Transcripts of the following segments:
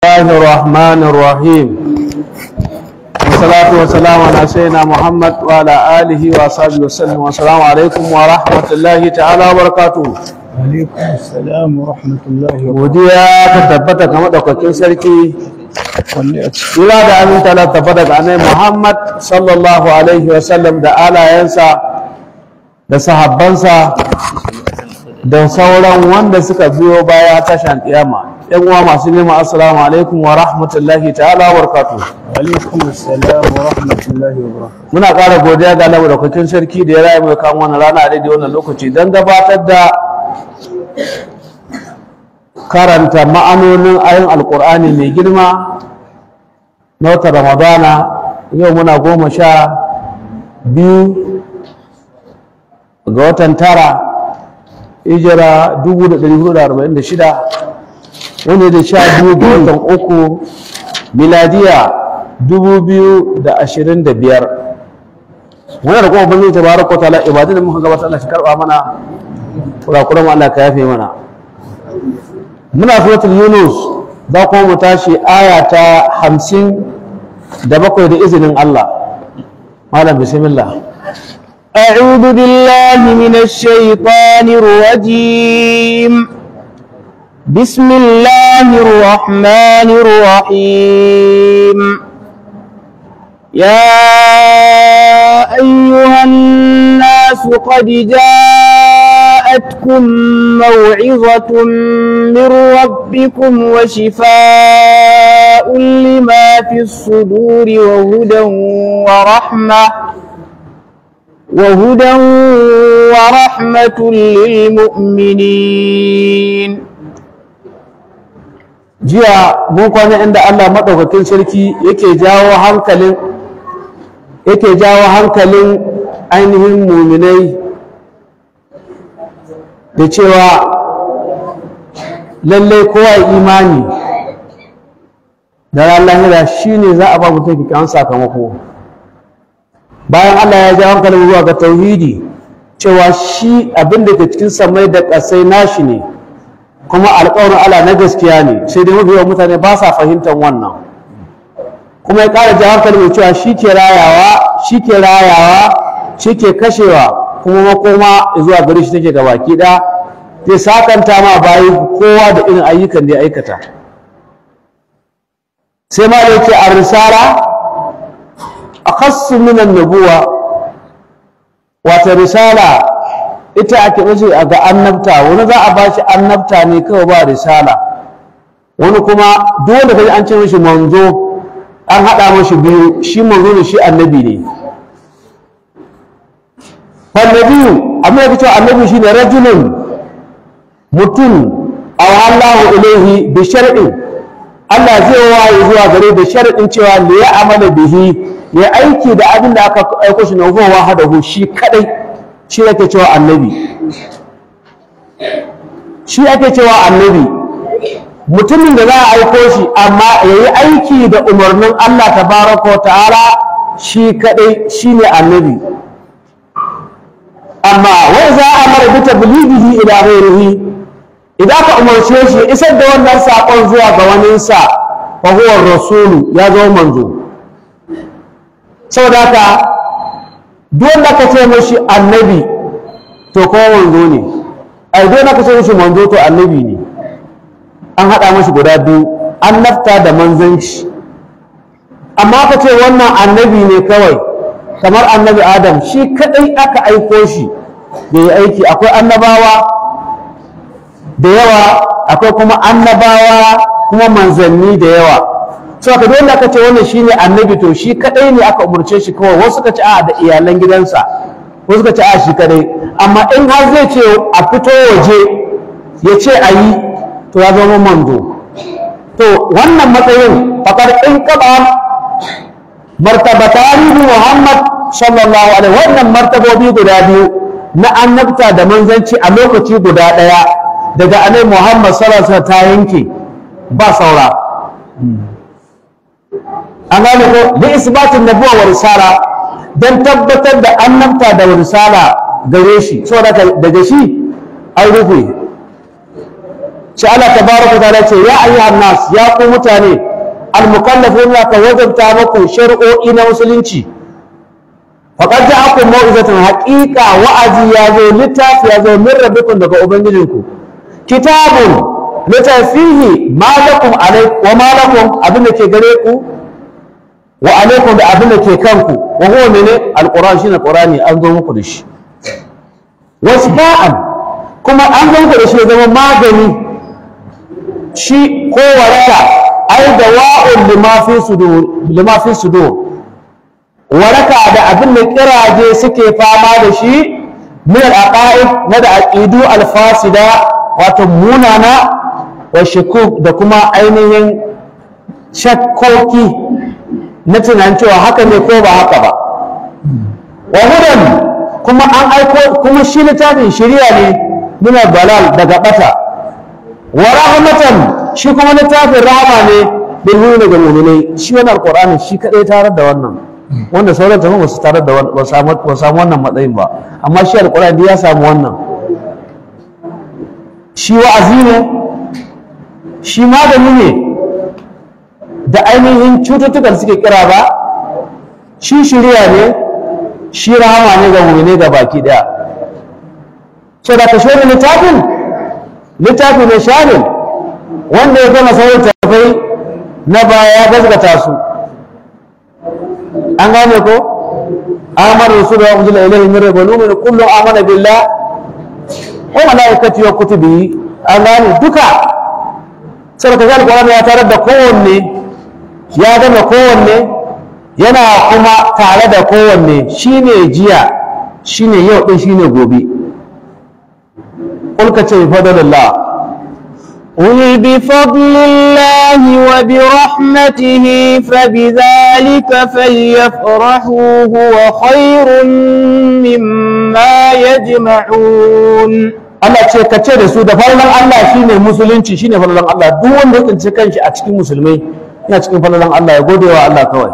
الله الرحمن الرحيم، والصلاة والسلام على سيدنا محمد وعلى آله وصحبه وسلم. والسلام عليكم ورحمة الله تعالى وبركاته. Alaikum assalam wa rahmatullahi wa Godiya ta tabbata ga madaukakin sarki. Wanne a ciki? Kira da aminta Allah tabbata ga Annabi Muhammad sallallahu alaihi wa sallam da alayensa da sahabbansa da sauran wanda suka biyo baya tashan kiyama. Yan uwa masu nema, assalamu alaikum wa rahmatullahi ta'ala wa barakatuh. Alaikum assalam wa rahmatullahi wa barakatuh. Muna ƙara godiya ga Allah madaukakin sarki da ya rayu mu kan wannan rana a daidai wannan lokaci don gabatar da karanta ma'anonin ayin Alƙur'ani mai girma na watan Ramadana. Yau muna 12 ga watan 9, hijira 1446, wanda da 12 ga watan 3, miladiya 2025. Muna da kuma Ubangiji tabaraka wa ta'ala, ibadun da muka gabatar Allah shi karba mana, kurakuran mu Allah ka yafe mana. Muna suratul Yunus, za kuma mu tashi aya ta 57 da izinin Allah. Malam, bismillah. أعوذ بالله من الشيطان الرجيم. بسم الله الرحمن الرحيم. يا أيها الناس، قد جاءتكم موعظة من ربكم وشفاء لما في الصدور وهدى ورحمة للمؤمنين. Jiya mun kwana inda Allah maɗaukakin sarki yake jawo hankalin ainihin muminai da cewa lallai kowa ya imani da ran lahira, shine za a ba mutum kyakkyawan sakamako. Bayan Allah ya jawo hankalin zuwa ga tauhidi, cewa shi abin da ke cikin samai da ƙasai nashi ne, kuma alƙawarin Allah na gaskiya ne, sai dai mafi yawan mutane ba sa fahimtar wannan. Kuma ya ƙara jawo hankali mai cewa shi ke rayawa, shi ke kashewa, kuma makoma zuwa gare shi take gabaki ɗaya, zai sakanta ma bayi kowa da irin ayyukan da ya aikata. Sai ma da yake الرسالة أخص من النبوة. Wata risala ita ake nufi ga annabta. Wani za a ba shi annabta ne kawai, ba risala. Wani kuma duk wanda kaji an ce mishi manzo, an haɗa mashi biyu, shi manzo ne, shi annabi ne. فالنبي, abin da cewa annabi shine رجل, mutum, أوحى الله إليه بشرع, Allah zai wahayi zuwa gare da sharadin cewa ليعمل به, ya aiki da abin da aka aiko shi na huwa وحده, shi kadai. Shi ake cewa annabi. Shi ake cewa annabi mutumin da za a aiko shi amma ya yi aiki da umarnin Allah tabaraka wa ta'ala shi kadai, shine annabi. Amma وإذا أمر بتبليغه إلى غيره, idan aka umarce shi isar da wannan saƙon zuwa ga waninsa, فهو الرسول, ya zama manzo. Saboda haka duk wanda aka ce mashi annabi, to kuma manzo ne. Ai duk wanda aka ce mashi manzo, to annabi ne. An haɗa mashi guda biyu, annabta da manzanci. Amma aka ce wannan annabi ne kawai, kamar Annabi Adam, shi kadai aka aiko shi da ya aiki. Akwai annabawa da yawa, akwai kuma annabawa kuma manzanni da yawa. So aka duk wanda aka ce wannan shine annabi, to shi kadai ne aka umurce shi kawai. Wasu suka ce a da iyalan gidansa, wasu suka ce a shi kadai. Amma in har zai ce a fito waje ya ce a yi, to ya zama manzo. To wannan matsayin فقد انقطع مرتبتان محمد صلى الله عليه. Wannan martabobi guda biyu na annabta da manzanci a lokaci guda ɗaya daga Annabi Muhammad sallallahu alaihi wasallam ta yanke, ba saura. An gane ko? لإثبات النبوة والرسالة, dan tabbatar da annabta da risala gare shi. Saboda daga shi an rufe. Shi Allah tabaraka ta'ala ce ya ayyuhan nas, ya ku mutane almukallafuna, ka wajabta muku shari'o'i na musulunci. Faqad ja'akum mau'izatun, haqiqa wa'azi ya zo, littafi ya zo min rabbikum, daga ubangijinku. Kitabun, littafihi, ma lakum alai wa ma lakum, abin da ke gare ku, wa alaikum, da abin da ke kanku. Wa huwa mene? Alquran, shine qur'ani, an zo muku da shi. Wa shifa'an, kuma an zo muku da shi ya zama magani shi ko waraka, ai dawa'un lima fi sudur, lima fi sudur, waraka da abin da kiraje suke fama da shi, min al-aqaid, na da aqidu, al-fasida, wato munana, wa shukuk, da kuma ainihin shakkoki na tunanin cewa haka ne ko ba haka ba. Wa hudan, kuma an aiko kuma shi littafin shari'a ne, min dalal, daga bata. Wa rahmatan, shi kuma littafin rahama ne, bil mu'mini, ga mu'minai. Shi wannan alqur'ani shi kadai tarar da wannan, wanda sauran tafi ba su tarar da ba samu wannan matsayin ba, amma shi alqur'ani ya samu wannan. Shi wa'azi ne, shi magani ne da ainihin cututtukan suke kira ba, shi shiriya ne, shi rahama ne ga mu'minai ga baki daya. So da ka shi wani littafin, littafi ne shamil, wanda ya gama sauran tafai na baya, ya gaskata su. An gane ko? Amana rasul wa unzila ilayhi min rabbil mu'min kullu amana billah wa malaikatihi wa kutubihi. An gane duka? Sai ka ga alqur'ani ya tarar da kowanne, ya gama kowanne, yana kuma tare da kowanne. Shine jiya, shine yau din, shine gobe. Qul, ka ce fadlillah. قل بفضل الله وبرحمته فبذلك فليفرحوا هو خير مما يجمعون. Allah ce ka ce da su da falalan Allah, shine musulunci, shine falalan Allah. Duk wanda ya tsinci kanshi a cikin musulmai yana cikin falalan Allah, ya gode wa Allah kawai.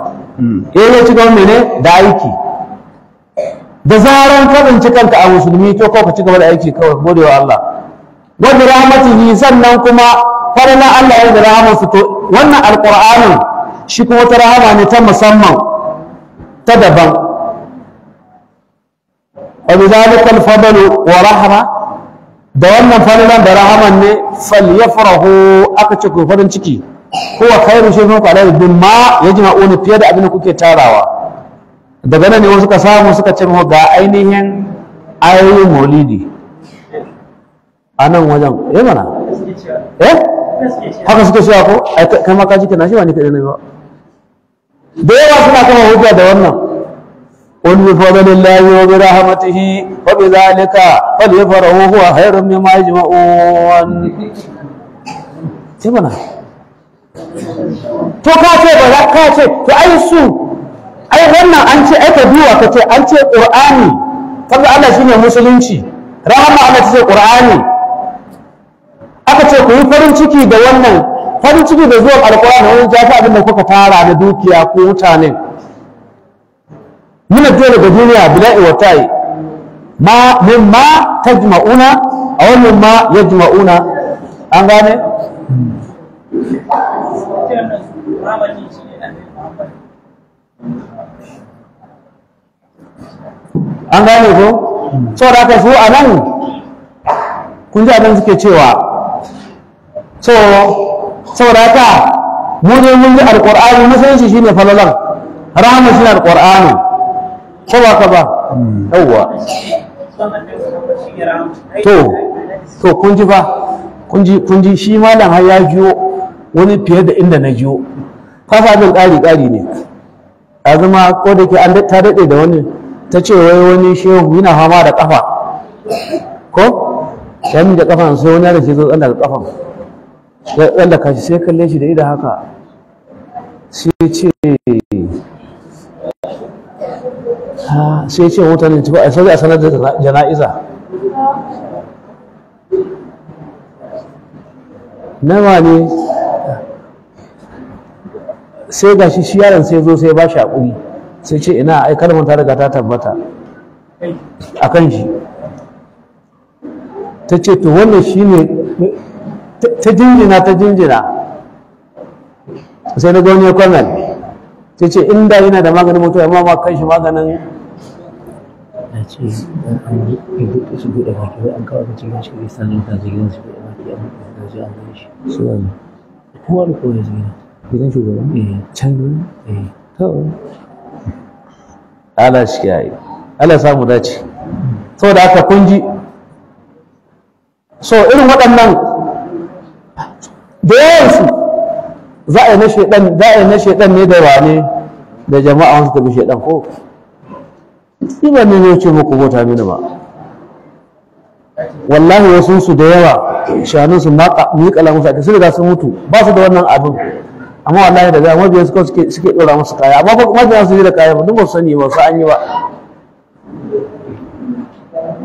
Eh, ya ci gaba mene da aiki. Da zaran ka tsinci kanka a musulmi, to kawai ka ci gaba da aiki kawai, gode wa Allah. Wa bi rahmatihi, sannan kuma falalan Allah ya da rahamarsa. To wannan alqur'anin shi kuma wata rahama ne ta musamman, ta daban. Wa bi zalika al-fadlu wa rahma, da wannan falalan da rahaman ne, falyafrahu, aka ce ku farin ciki, huwa khairu shay'in ku alai mimma yajma'una, fiye da abin da kuke tarawa. Daga nan ne wasu suka samu suka ce mu ga ainihin ayoyin maulidi a nan wajen. Eh mana, eh, haka suke cewa ko? Ai kai ma ka ji kana shi, ba ni kadai ne ba, da yawa suna kama hujja da wannan. قل بفضل الله وبرحمته وبذلك فليفرحوا هو خير مما يجمعون. Ce mana, to ka ce ba za ka ce to ai su ai wannan an ce ai ka duba ka ce an ce qur'ani kaga Allah shine musulunci, rahama Allah ta ce qur'ani. Aka ce ku yi farin ciki da wannan, farin ciki da zuwan alqur'ani, wani jafi abin da kuka tara na dukiya ko mutane muna dole ga duniya bila'i wa ta'i ma mimma tajma'una aw mimma yajma'una. An gane? An gane ko? Saboda haka su a nan kun ji abin suke cewa. So saboda haka mu ne mun ji alqur'ani, musulunci shine falalan, rahama shine alqur'ani, ko ba ka ba? Yawwa, to kun ji ba? Kun ji shi malam har ya jiyo wani fiye da inda na jiyo. Ka sa abin ƙari ƙari ne a zama ko da ke an ta daɗe da wani ta ce wai wani shehu yana fama da ƙafa, ko ya da ƙafan, sai wani da ke zo tsallaka ƙafan, ya tsallaka shi, sai kalle shi da ido haka, sai ce sai ce mutane tafi a sai a sanar da jana'iza. Nawa ne? Sai ga shi yaron sai zo sai ba shi haƙuri, sai ce ina, ai kalmar ta riga ta tabbata a kan shi. Ta ce to wannan shi ne ta jinjina ta jinjina. Sai na gwani ya kwanan ta ce inda yana da maganin mutuwa amma ma kan shi maganin Na ce an buɗe su buɗe baki wai an kawo abinci gidan shi bai sanin ka je gidan su buɗe baki an buɗe an gani shi. Su wani? Kowa da kowa ya zo gidan. Gidan shugaban? Eh. Can gidan? Eh. To Allah shi kiyaye, Allah ya samu dace. Saboda haka kun ji so irin waɗannan da yawansu za a yi na shaidan, za a yi na shaidan ne da wane da jama'a wasu tafi shaidan ko ni ba ne ne ce muku bauta mini ba. Wallahi wasu su da yawa shanun su miƙala musu ake, su riga sun mutu ba su da wannan abin, amma wallahi daga mabiyan su kawai suke ɗora musu kaya, amma fa mabiyan su yi da kaya ba duk ba su sani ba su an yi ba.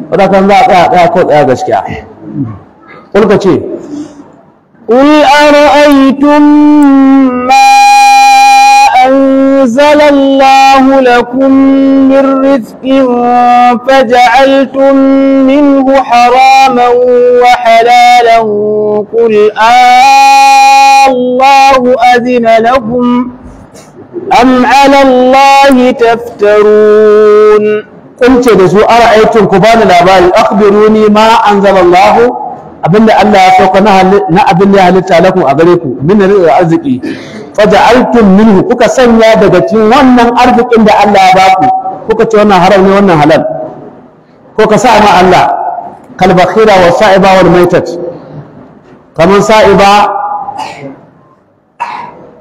Wadda kan za a tsaya tsaya ko tsaya gaskiya. Kulka ce قل أرأيتم ما أنزل الله لكم من رزق فجعلتم منه حراما وحلالا قل الله أذن لكم أم على الله تفترون. Kun ce da su ara'aytum, ku bani labari, akhbiruni ma anzalallahu, abinda Allah ya sauka na abin da ya halitta lakum a gare ku min rizqi arziki, faja'altum minhu, kuka sanya daga cikin wannan arzikin da Allah ya baku, kuka ce wannan haram ne wannan halal, ko ka sa ma Allah kal bakhira wa sa'iba wal maitat, kaman sa'iba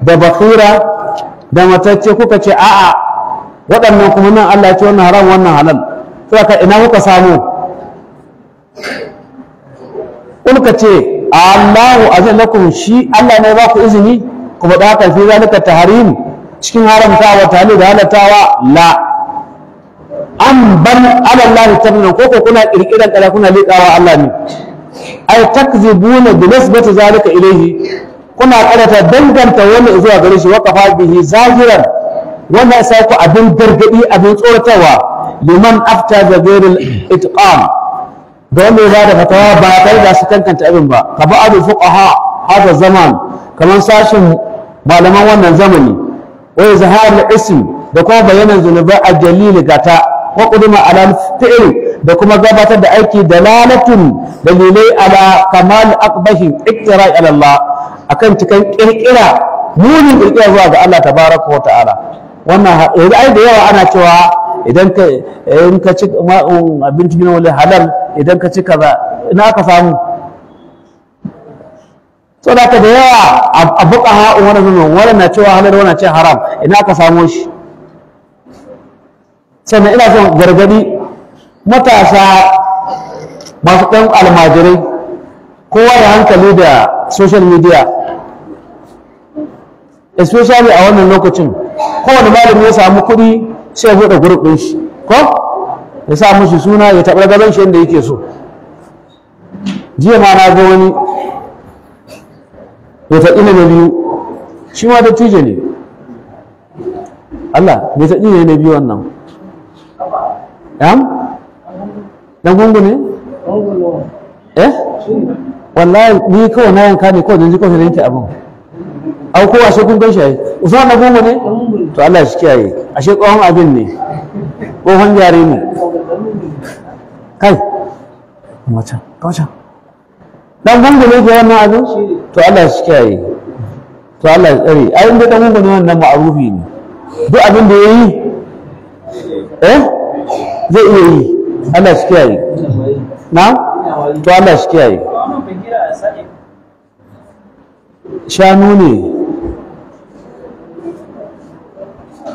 da bakhira da matacce, kuka ce a'a waɗannan kuma nan Allah ya ce wannan haram wannan halal, sai ka ina kuka samu? Kulka ce Allahu azza lakum, shi Allah ne ba ku izini ku faɗa haka fi zalika tahrim, cikin haramtawa tare da halatawa, la an ban ala Allah tabna, ko ko kuna kirkiran kala kuna liƙawa Allah ne, ay takzibuna bi nisbati zalika ilayhi, kuna karata danganta wannan zuwa gare shi, waqafa bihi zahiran, wannan sai ku abin gargadi abin tsoratarwa liman afta da ghairil itqan, da wanda ya bada fatawa ba tare da su kankanta abin ba, ka ba'adu fuqaha hada zaman, kamar sashin malaman wannan zamani, wa izhar al-ism, da kuma bayanan zunubai a jalil gata, wa quduma ala fi'l, da kuma gabatar da aiki dalalatun dalilai ala kamal aqbahi iktira ila Allah, akan cikan kirkira munin kirkira zuwa ga Allah tabaraka wa ta'ala. Wannan yanzu ai da yawa ana cewa idan ka in ka ci abinci ne wala halal, idan ka ci kaza ina ka samu? Saboda ka da yawa a fuqaha wannan zaman wannan na cewa halal wannan ce haram, ina ka samu shi? Sannan ina son gargadi matasa masu ɗan almajirai, kowa da hankali da social media, especially a wannan lokacin, kowane malami ya samu kuɗi sai ya buɗe group ɗin shi, ko ya sa mushi suna ya taɓa gaban shi yadda yake so. Jiya ma na ga wani ya taɓi na biyu, shi ma dattijo ne, Allah bai taɓi ne na biyu wannan yam dan gungu ne eh wallahi ni kawai na yanka ne kawai yanzu kawai na yanke abin au ko ashe kun ganshi ai Usman na gungu ne, to Allah shi kiyaye, ashe tsohon abin ne, tsohon yare ne kai wacan wacan dan gungu ne ke wannan abin, to Allah shi kiyaye, to Allah ya tsare. Ai inda dan gungu ne wannan ma'arufi ne, duk abin da yayi eh zai iya yi, Allah shi kiyaye. Na to Allah shi kiyaye. Shanu ne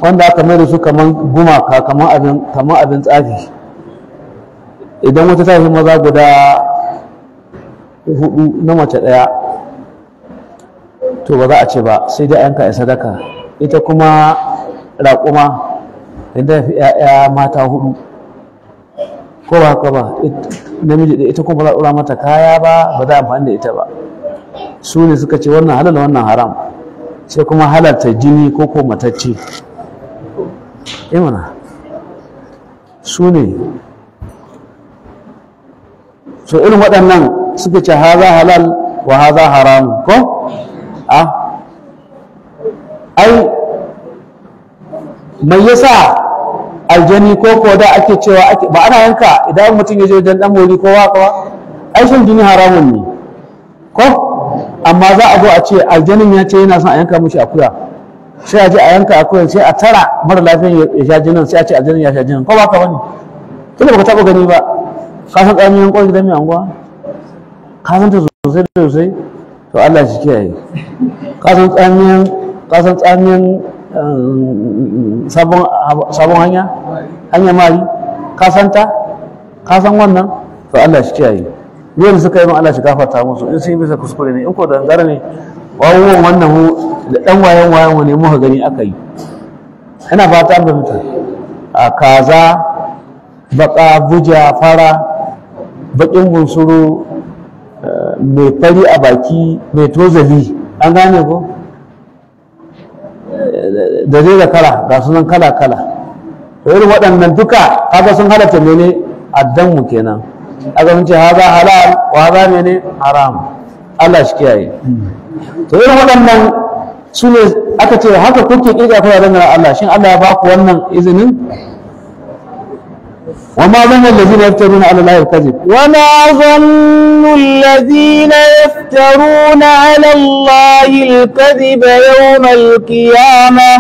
wanda aka mai da su kaman gumaka, kaman abin tsafi. Idan wata ta haifi maza guda 4 na mace ɗaya, to ba za a ce ba, sai dai a yanka a sadaka. Ita kuma raƙuma idan ta haifi 'ya'ya mata 4, ko ba haka ba, namiji da ita kuma ba za a ɗora mata kaya ba, ba za a amfani da ita ba. Su ne suka ce wannan halal wannan haram, sai kuma halarta jini ko ko matacce. Imana su ne so irin waɗannan suka ce haza halal wa hadha haram ko ah ai mai yasa aljani ko ko da ake cewa ake ba ana yanka idan mutum ya je wajen dan mori ko waka ba ai shan jini haramun ne ko amma za a zo a ce aljanin ya ce yana son a yanka mishi akuya sai a je a yanka akuya sai a tara mara lafiyan ya sha jinin sai a ce aljanin ya sha jinin ko ba ka bane tunda baka taba gani ba ka san tsamiyan kwan gidan mai anguwa ka san ta sosai da sosai to Allah shi kiyaye ka san tsamiyan ka san tsamiyan sabon hanya hanya mari ka san ta ka san wannan to Allah shi kiyaye ruwan suka yi min Allah shi gafarta musu in sun yi bisa kuskure ne in ko dangara ne wawon wannan mu da dan wayan wayan mu ne muka gani aka yi ina fata an fahimta a kaza baka buja fara bakin bunsuru mai fari a baki mai tozali an gane ko da zai da kala ga sunan kala kala to irin waɗannan duka kaga sun halatta mene addanmu kenan aka sun ce haza halal wa haza mene haram Allah shi kiyaye to irin waɗannan su ne aka ce haka kuke kirga kuna dangana Allah shin Allah ya ba ku wannan izinin wa ma zanna allazina yaftaruna ala allahi al-kadhib وما ظن الذين يفترون على الله الكذب يوم القيامة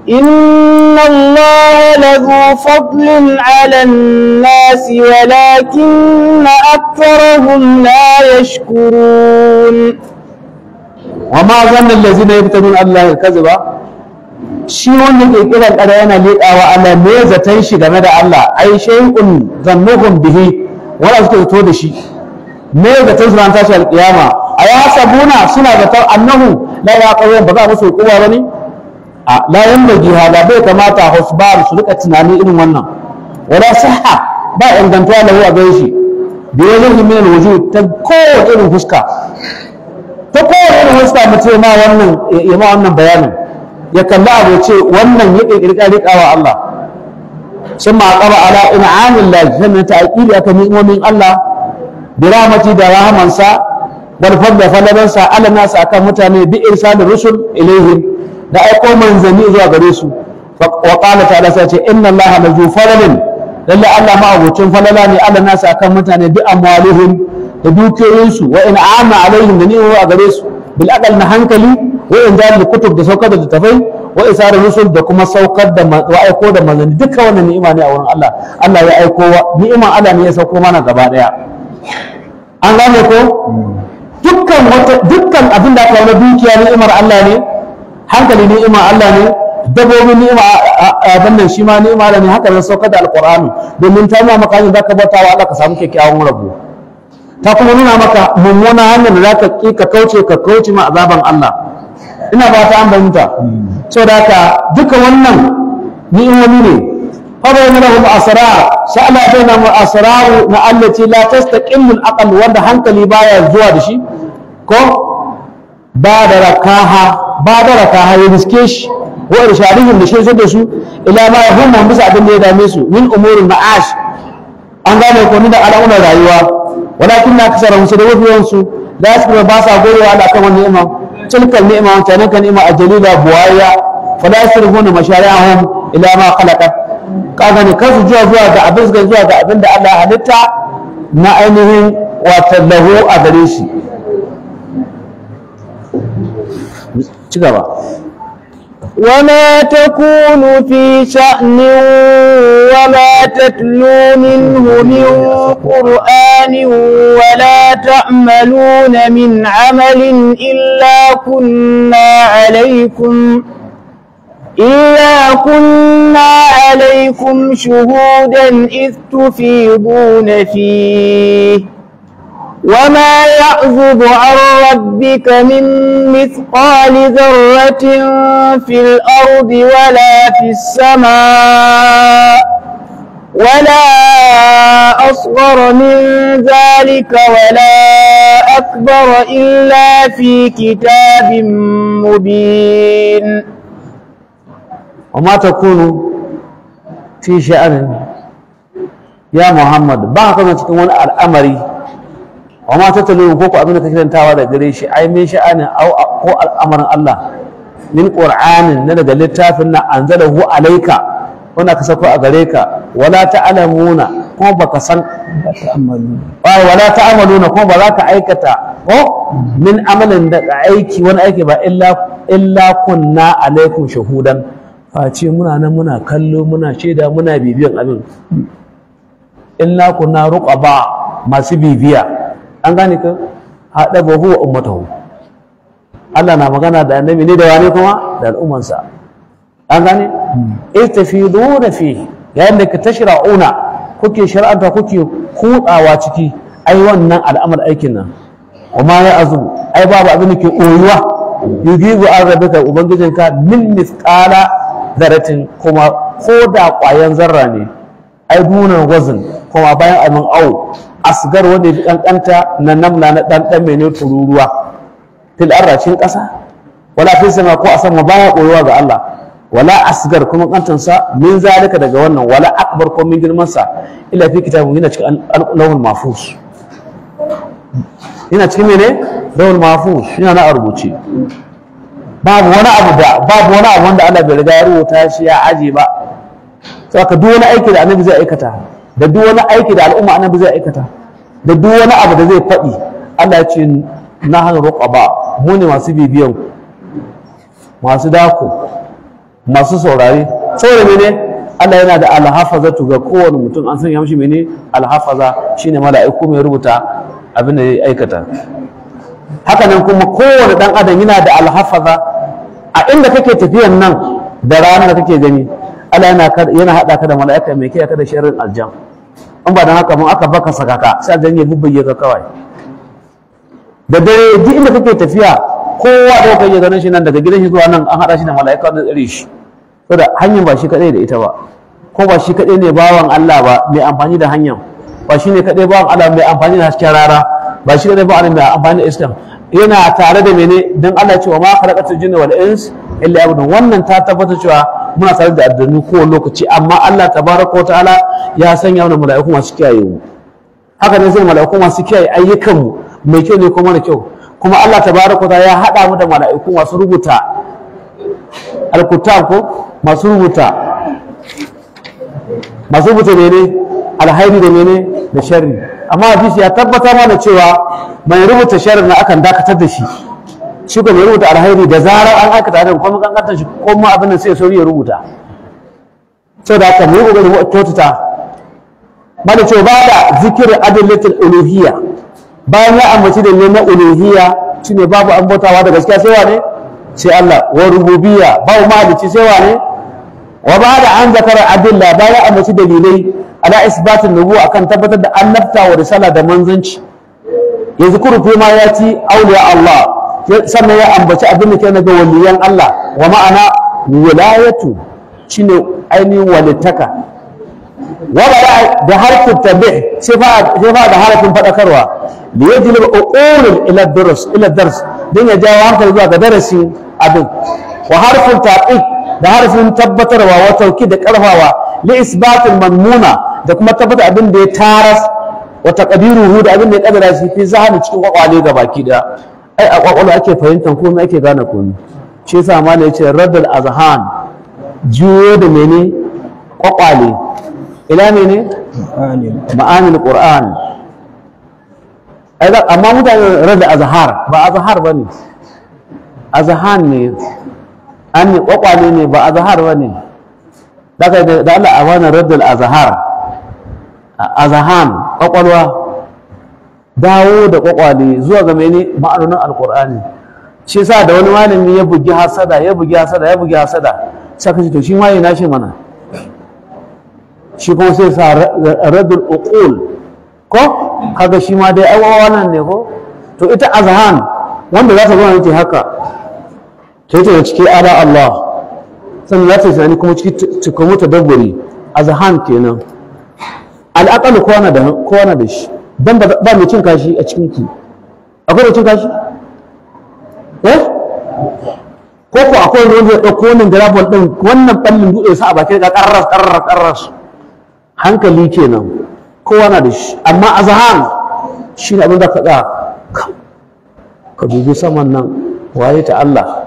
إن الله لذو فضل على الناس ولكن أكثرهم لا يشكرون wa ma zanna allazina yaftaruna ala allahi al-kadhiba shi wannan kirkirar ƙarya yana leƙawa Allah me zaton shi game da Allah ai shay'un zannuhum bihi wala suke zato da shi me zaton su ran tashi alƙiyama a ya sabuna suna zaton annahu la yaqawun ba za musu hukuma bane a la yanbaghi hada bai kamata husbar su rika tunani irin wannan wala sahha ba ingantuwa lahu a gare shi bi wajhi min alwujud ta kowace irin fuska ta kowace irin fuska mutum ma wannan ya ma wannan bayanin ya kalli abu ya ce wannan ya ƙirƙiri riƙawa Allah sun ma ƙaba ala in'amin lahi sannan ta aƙili aka ni'imomin Allah bi rahmati da rahamansa wal fadl falalansa ala nasu akan mutane bi irsalin rusul ilaihim da aiko manzanni zuwa gare su wa qala ta'ala sai ce inna Allah la zu falalin lalle Allah ma abocin falala ne ala nasu akan mutane bi amwalihim da dukiyoyinsu wa in'ama alaihim da ni'imomi a gare su bil aqal na hankali wa inzal kutub da saukar da littafai wa isar rusul da kuma saukar da wa aiko da manzanni duka wannan ni'ima ne a wurin Allah Allah ya aiko wa ni'iman Allah ne ya sauko mana gaba daya an gane ko dukkan wata dukkan abin da aka wani dukiya ni'imar Allah ne hankali ni'imar Allah ne dabbobi ni'ima abin nan shi ma ni'ima Allah ne haka ne saukar da alqur'ani domin ta nuna maka hanyar zaka bauta wa Allah ka samu kyakkyawan rabo ta kuma nuna maka mummunan hanyar da zaka ki ka kauce ka kauce ma azaban Allah ina ba ta an fahimta saboda haka duka wannan ni'imomi ne fa bayyana lahum asrar sai Allah ya bayyana mu asraru na allati la tastaqimmu al-aql wanda hankali baya zuwa da shi ko ba da rakaha ba da rakaha ya riske shi wa irshadihim da shi da su ila ma yahummu bisa abin da ya dame su min umurin ma'ash an gane ko ni da al'amuran rayuwa walakin na kasara musu da wafiyansu la yasbiru ba sa goyewa Allah kan wannan ni'ima tilka ni'ima wancan kan ni'ima ajalila buwaya fala yasrifuna mashari'ahum ila ma khalaqat kaga ne kansu zuwa zuwa ga abin suka zuwa ga abin da Allah ya halitta na ainihin wata lahu a gare shi ci gaba وما تكون في شأن وما تتلو منه من قرآن ولا تعملون من عمل إلا كنا عليكم شهودا إذ تفيضون فيه وما يعزب عن ربك من مثقال ذرة في الأرض ولا في السماء ولا أصغر من ذلك ولا أكبر إلا في كتاب مبين. وما تكون في شأن يا محمد ba ka cikin wani al'amari Wa ma tattalu ko ko abin da kake karantawa da gare shi, ai min sha'anin au ko al'amarin Allah min qur'anin na daga littafin na anzalahu alayka wanda ka sako a gare ka, wala ta'lamuna kuma baka san, wala ta'maluna kuma ba za ka aikata ko min amalin da aiki wani aiki ba illa kunna alaikum shahudan, face muna nan muna kallo muna shaida muna bibiyan abin. Illa kunna ruqaba, masu bibiya. An gane ka haɗa bahu wa ummatahu. Allah na magana da annabi ne da wani kuma da al'ummansa. An gane istafiduna fi, yayin da ka tashra'una kuke shar'anta kuke kutsawa ciki, ai wannan al'amar aikin nan kuma ya azu, ai babu abin da ke koyuwa yugibu an rabbika ubangijinka min mithqala zarratin, kuma ko da ƙwayan zarra ne, ai dunan wazin, kuma bayan abin au asgar wanda ya fi kankanta na namla na ɗanɗan mai ne tururuwa fil arrashin ƙasa wala fi sama ko a sama baya koyuwa ga Allah, wala asgar kuma kantansa min zalika daga wannan, wala akbar ko min girman sa, illa fi kitabun yana cikin lawhul mahfuz, yana cikin mene lawhul mahfuz, yana na rubuce. Babu wani abu da babu wani abu wanda Allah bai riga ya rubuta shi ya aje ba. Saboda duk wani aiki da annabi zai aikata, da duk wani aiki da al'umma annabi zai aikata, da duk wani abu da zai faɗi, Allah ya ce nahnu ruqaba, mu ne masu bibiyan ku, masu dako, masu saurare. Saboda mene? Allah yana da alhafazatu ga kowane mutum, an sanya mishi mene alhafaza, shine mala'iku mai rubuta abin da ya aikata. Haka nan kuma kowane dan adam yana da alhafaza a inda kake tafiyan nan da ranar da kake gani, Allah yana haɗa ka da mala'ika mai kiyaye ka da sharrin aljan. In ba dan haka mun aka baka sakaka sai aljan ya bubbuge ka kawai. Da dare duk inda kake tafiya, kowa da kake ganin shi nan daga gidan shi zuwa nan an haɗa shi da mala'ika wanda tsare shi. Saboda hanyar ba shi kaɗai da ita ba, ko ba shi kaɗai ne bawan Allah ba mai amfani da hanyar, ba shi ne kaɗai bawan Allah mai amfani da hasken rara, ba shi kaɗai bawan Allah mai amfani da islam. Yana tare da mene? Dan Allah cewa ma khalaqatul jinna wal ins illa ya'budun. Wannan ta tabbata cewa muna tare da addini kowane lokaci, amma Allah tabaraka wa ta'ala ya sanya mana mala'iku masu kiyaye mu. Haka ne sai mala'iku masu kiyaye ayyukan mu, mai kyau ne ko mara kyau. Kuma Allah tabaraka wa ta'ala ya haɗa mu da mala'iku masu rubuta alkutab ko masu rubuta mene alhairi da mene da sharri. Amma hadisi ya tabbata mana cewa mai rubuta sharri na akan dakatar da shi, shi ko mai rubuta alhairi da zarar an aikata alheri ko kankantar shi ko ma abin da sai sauri ya rubuta. Saboda haka mu yi kokari mu kyautata. Bada cewa ba da zikirin adillatul uluhiyya, bayan ya ambaci da ne na uluhiyya shine babu an bautawa da gaskiya sai wane? Sai Allah. Wa rububiyya, babu mahalicci sai wane? Wa ba da an zakara adilla, bayan ya ambaci dalilai ala isbatin nubuwa akan tabbatar da annabta wa risala da manzanci. Yanzu kuru ma ya ci auliya Allah, sannan ya ambaci abin da ke na ga waliyan Allah. Wa ma'ana wilayatu shine ainihin walittaka. Wa bada da harfin tabi sai fa da harfin fadakarwa, li yajlib uqul ila dars ila dars, dan ya jawo hankali zuwa ga darasin abin. Wa harfin taqiq da harfin tabbatarwa, wa tawkid da karfawa, li isbatil manmuna da kuma tabbata abin da ya taras, wa taqdiruhu da abin da ya kaddara shi fi zahani cikin kwakwale ga baki da ai a kwakwalwa ake fahimtar komai ake gane komai. Shi yasa malai yace raddal azhan, juyo da mene kwakwale ila mene ma'anil qur'an. Ai amma mutane raddal azhar ba azhar bane, azhan ne, an ne kwakwale ne ba azhar bane. Daga da Allah a wannan raddal azhar, azhan kwakwalwa, dawo da kwakwale zuwa ga mene ma'anonin alqur'ani. Shi yasa da wani malami ya bugi hasada ya bugi hasada ya bugi hasada, sai ka ce to shi ma yana shi mana, shi kuma sai sa raddul uqul ko kaga shi ma dai ai wannan ne ko. To ita azhan wanda za ta zo ne haka ta yi ciki ala Allah, sannan za ta yi tunani kuma ciki cikin tadabburi. Azhan kenan. Al'aqal kowa da kowa da shi, dan ba mai cin kashi a cikin ku. Akwai mai cin kashi? Eh? Ko ko akwai wanda zai dauko wannan garabon din wannan ballin dutse sa a bakin ka karras karras karras. Hankali kenan, kowa na da shi. Amma azhan Shi ne abin da ka tsaya ka dubi saman nan, waye ta Allah,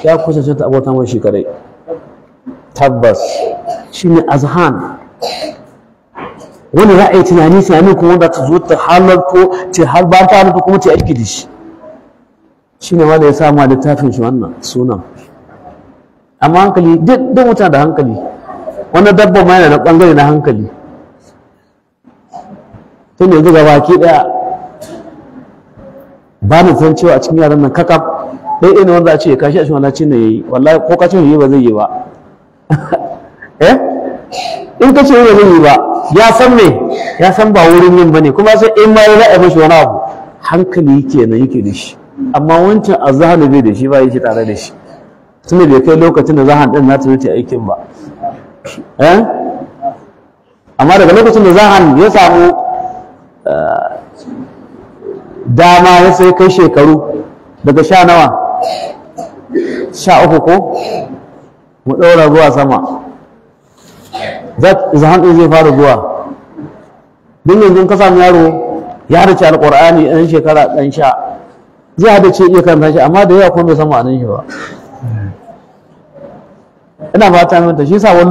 ya kusa ta abota mai shi kadai. Tabbas shi ne azhan, wani za a yi tunani tunani kuma wanda ta zo ta halarto ta har ba ta halarto kuma ta aiki da shi. Shi ne wanda ya sa ma littafin shi wannan sunan. Amma hankali duk mutane da hankali, wannan dabba ma yana da bangare na hankali. Tun yanzu ga baki daya ba na san cewa a cikin yaran nan kakaf ɗaya ne wanda a ce ya kashi a cikin wannan cin da ya yi, wallahi ko ka ce yi ba zai yi ba. Eh, in ka ce ba zai yi ba, ya san me, ya san ba wurin yin bane, kuma sai in ma ya za a mashi wani abu, hankali kenan yake da shi. Amma wancan azhanu bai da shi, ba yake tare da shi, tunda bai kai lokacin da zahan din nata wuce aikin ba. Eh, amma daga lokacin da zahan ya samu dama ya sai kai shekaru daga 10 nawa 13 ko mu ɗaura zuwa sama, zahan ɗin zai fara zuwa. Duk yanzu ka samu yaro ya hadace alƙur'ani ɗan shekara ɗan 10 zai hadace iya karanta shi, amma da yawa kuma bai san ma'anar shi ba. Ina fata manta shi sa wani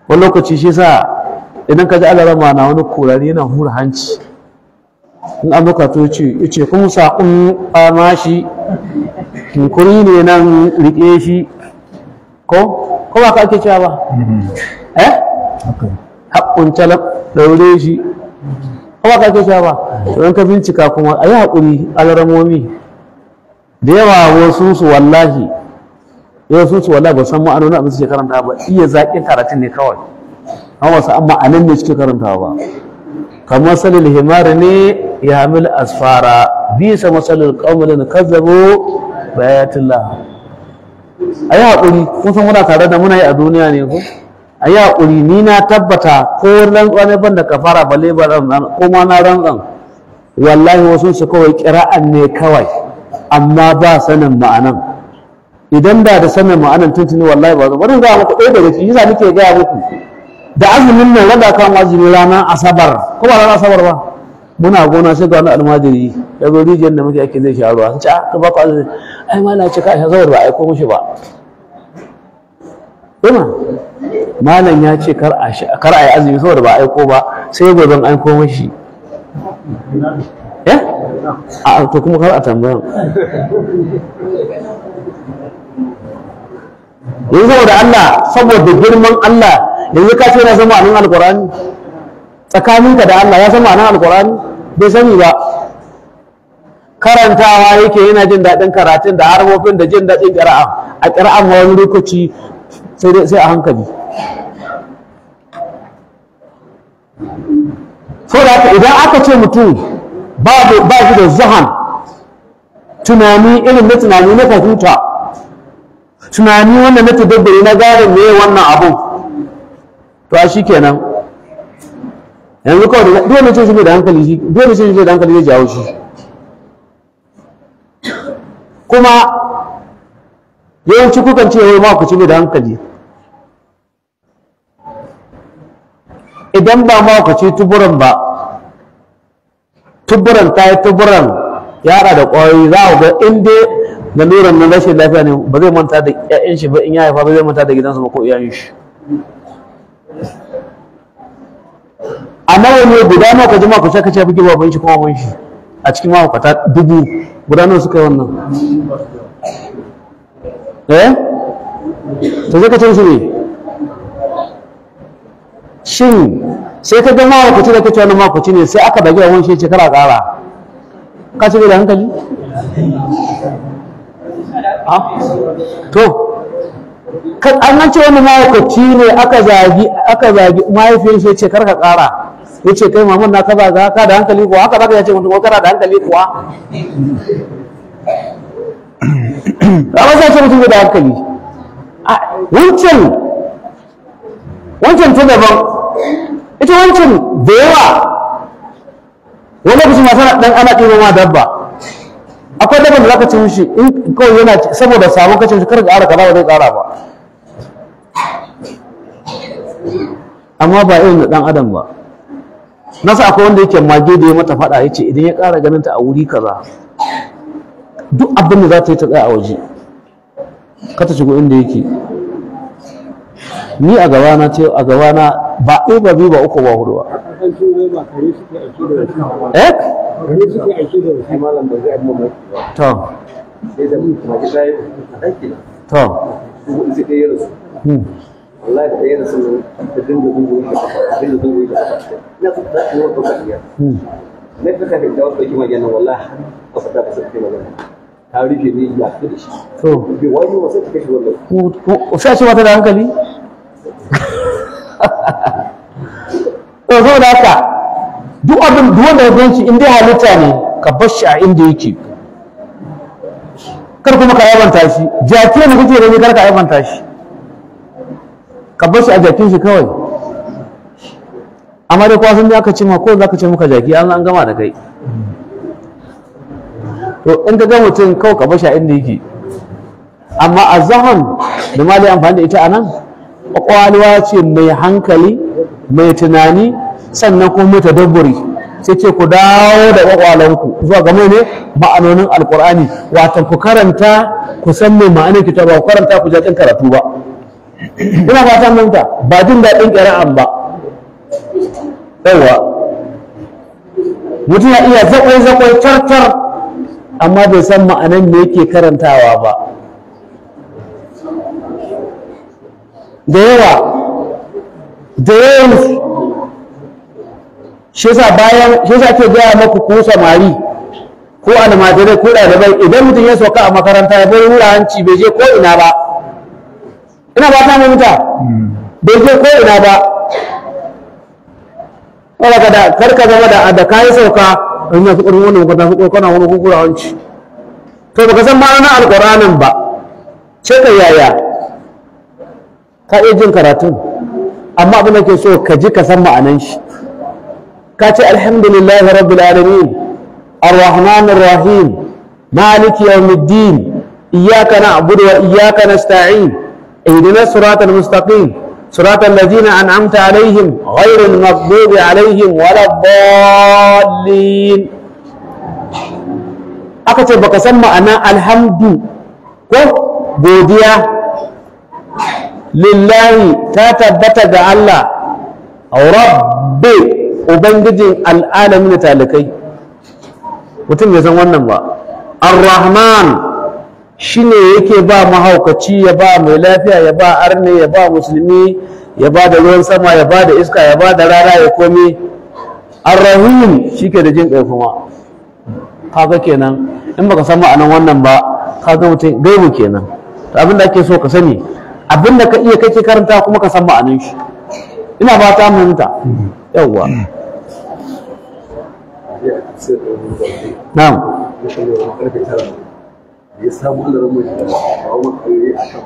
lokaci shi sa idan ka ji alarama na wani kurari yana hura hanci, in an muka to ce ce kun saƙon fama shi kuri ne nan riƙe shi, ko ba ka ake cewa ba? Eh, haƙƙun talab ɗaure shi, ko ba ka ake cewa ba? To in ka bincika kuma a yi haƙuri, alaramomi da yawa wasu su wallahi ba san ma'anonin abin suke karanta ba, iya zaƙin karatun ne kawai, amma wasu an ma'anin ne suke karantawa ba. Kamar salil himar ne ya hamil asfara bisa masalil qaumin kazzabu bayatullah. Ayi haƙuri, kun san muna tare da muna yi a duniya ne ko? Ayi haƙuri, ni na tabbata ko rantsuwa ne ban da kafara balle ba rantsuwa ko ma na rantsan, wallahi wasu su kawai kira'an ne kawai, amma ba sanin ma'anan. Idan da sanin ma'anan tuntuni wallahi ba bari ga muku ɗaya daga ciki, yasa nake gaya muku da azumin nan rada kan azumi ranar asabar ko ba ranar asabar ba, muna gona sai ga wani almajiri ya zo rijiyar da muke ake zai sha ruwa, sai ce ka ba ku azumi, ai malam ce ka sha saboda ba aiko mishi ba. Ina malam ya ce kar a yi azumi saboda ba aiko ba, sai gobe aiko mishi. Eh, a to kuma kar a tambayan yanzu saboda Allah, saboda girman Allah, yanzu ka ce na san ma'anin alkur'ani, tsakaninka da Allah ya san ma'anin alkur'ani? Bai sani ba. Karantawa yake yana jin daɗin karatun da harfofin da jin daɗin ƙira'a, a ƙira'a ma wani lokaci sai a hankali. Saboda haka idan aka ce mutum ba shi da zahan tunani irin na tunani na fahimta, tunani wannan na tadabburi na gane me wannan abun, to a shikenan yanzu kawai dole ce shi ne da hankali, shi dole ce shi ne da hankali zai jawo shi. Kuma yawanci kukan ce wai mahaukaci ne da hankali, idan ba mahaukaci tuburan ba, tuburan ta yi tuburan yara da ƙwayoyi, za a ga in dai laluran na rashin lafiya ne ba zai manta da ƴaƴan shi ba, in ya haifa ba zai manta da gidansa ba ko iyayen shi. A nawa ne guda nawa ka ji mahaukaci aka ce ya fi baban shi ko maman shi a cikin mahaukata 1000 guda nawa suka yi wannan? Eh, to zai ka ce shi ne shin sai ka ga mahaukaci da kace wannan mahaukaci ne, sai aka dage wani shi ce kara kara, ka ce bai da hankali? To an ce wani mahaukaci ne aka zagi mahaifiyar shi ce karka kara, ya ce kai maman na ka zaga ka da hankali kuwa, haka zaka ya ce mutum ko kana da hankali kuwa? Amma sai ce mutum da hankali. Wancan ta daban, ita wancan da yawa wani lokaci masu dan ana ɗiba ma dabba, akwai dabban da zaka ci mishi in kawai yana saboda sabon kace mishi kar ka ƙara kaza ba zai ƙara ba, amma ba irin da ɗan adam ba. Nasa akwai wanda yake mage da ya mata faɗa, ya ce idan ya ƙara ganin ta a wuri kaza, duk abin da za ta yi ta tsaya a waje, ka ta shigo inda yake. Ni a gabana ce, a gabana ba ɗaya ba biyu ba uku ba hudu ba. Eh? To. To. Wallahi da ɗaya da sun ta dinga dubu da kafa, dinga dubu da kafa. Ina so ta yi wata kafa. Na ta kafin da wata ɗauki magana, wallahi har kafa ta fasa kai magana. Ta rufe ni ya fi da shi. To. Bai wani wasu ta kashe wannan. Ko sai ce mata da hankali? To saboda haka duk abin duk wanda ya ganci in dai halitta ne, ka bar shi a inda yake. Kar kuma ka aibanta shi. Jaki ne kake gani, kar ka aibanta shi. Ka bar shi a jakin shi kawai. Amma dai kowa sun aka ce ma ko za ka ce maka jaki, an gama da kai. To in ka ga mutum kawai ka bar shi a inda yake. Amma a zahan da ma dai amfani da ita a nan, ƙwaƙwalwa ce mai hankali, mai tunani, sannan kuma mai tadabburi. Sai ce ku dawo da ƙwaƙwalanku zuwa ga mai ne ma'anonin Alƙur'ani, wato ku karanta ku san mai ma'anar kitab, ba ku karanta ku jaɗin karatu ba. Ina fatan mun ta ba jin daɗin ƙira'an ba. Yawwa, mutum ya iya zakwai zakwai tartar, amma bai san ma'anan me yake karantawa ba. Da yawa da yawan shi yasa bayan shi yasa ake gaya maku ku samari ko almajirai ko ɗalibai, idan mutum ya sauka a makaranta ya bar wura hanci bai je ko ina ba. Ina ba ta mamuta bai je ko ina ba. Saboda da kar ka zama da kayi sauka in ya fi ƙarfin wannan makaranta fi kana wani kukura hanci, to baka san ma'anar alƙur'anin ba, ce ka yaya ka iya jin karatun, amma abin da ke so ka ji ka san ma'anan shi. Ka ce alhamdulillahi rabbil alamin arrahmanir rahim maliki yawmiddin iyyaka na'budu wa iyyaka nasta'in ihdinas siratal mustaqim siratal ladzina an'amta alaihim ghairil maghdubi alaihim waladdallin. Aka ce baka san ma'anan alhamdu ko godiya lillahi ta tabbata ga Allah rabbi ubangijin al'alamin talikai. Mutum bai san wannan ba. Ar-rahman shine yake ba mahaukaci, ya ba mai lafiya, ya ba arne, ya ba musulmi, ya ba da ruwan sama, ya ba da iska, ya ba da rana, ya komi. Ar-rahim shike da jin kai kuma. Kaga kenan in baka san ma'anan wannan ba, kaga mutum gaibu kenan. To abin da ake so ka sani, abin da ka iya kake karanta kuma ka san ma'anin shi. Ina ba ta fahimta. Yawwa. Na'am. Ya samu Allah mai da kawo maka ayoyi a kan